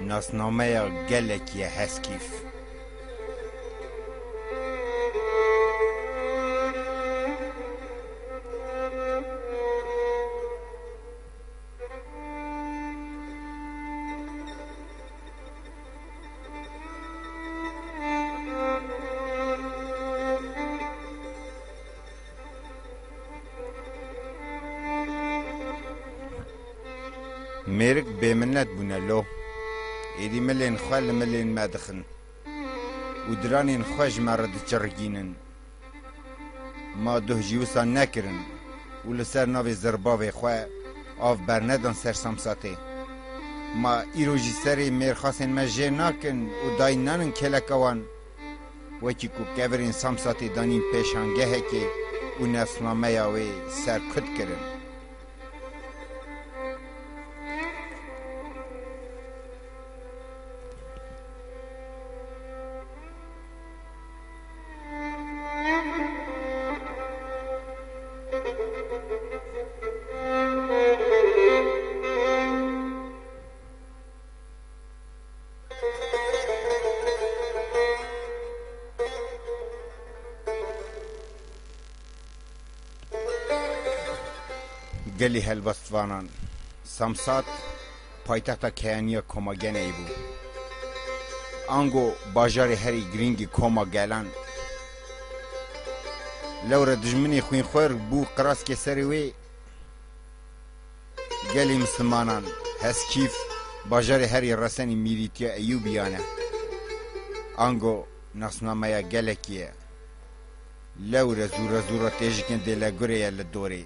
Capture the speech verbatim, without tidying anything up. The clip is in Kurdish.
Nasnameya gelekî ye Heskîf. Mêrik bêminnet bûne lo. Êdî milên xwe li milên me dixin û diranên xwe ji me re diçirigînin. Ma duh jî wisa nekirin û li ser navê zirbavê xwe av bernedan ser Samsatê. Ma îro jî serê mêrxasên me jê nakin û dayîn nanin kêleka wan? Wekî ku kevirên Samsatê danîn pêşangehekê û nasnameya wê serkut kirin. Gelî helbestvanan, Samsat paytexta keyaniya Koma Geneyê bû. Ango bajarê herî girîngî Koma Gelan. Lewre dijminê xwînxwer bû qiraskê serê wê. Gelî Mislimanan, Heskîf bajarê herî resenî mîrîtiya Eyûbiyan e. Ango nasnameya gelekî ye. Lewre zûre zûre têjikên dêlegurê ye li dorê.